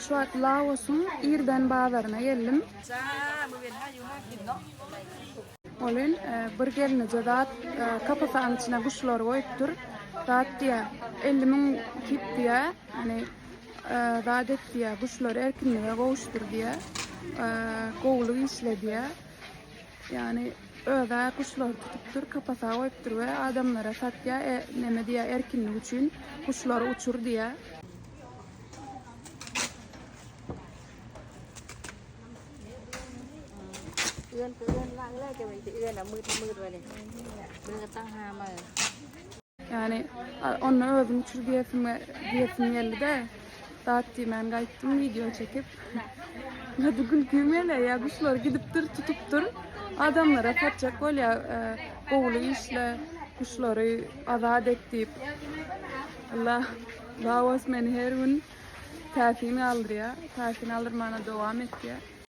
Şu wagt Laosyň irden bazaryna geldim. Welin bir gelneje zat kapasanyň içine guşlary goýupdyr. Zat diýýär, 50 müň kip diýýär. Ýani zat et diýýär, guşlary erkinlige gowuşdyr diýýär. Gowulyk işle diýýär. Ýani öz-ä guşlary tutupdyr, kapasa goýupdyr we adamlara satýar, neme diýýär, erkinlik üçin guşlary uçur diýýär. Ýani onda özüň uçur diýesim diýesim geldi-de, zat diýmän gaýtdym wideo çekip. Gaty gülküm gelýär, ýa guşlar gidipdir, tutupdyr. Adamlara satjak bolýar, gowulyk işle, guşlary azat et diýip. Allah, Laos meni her gün täsin galdyrýar, täsin galdyrmana dowam etýär.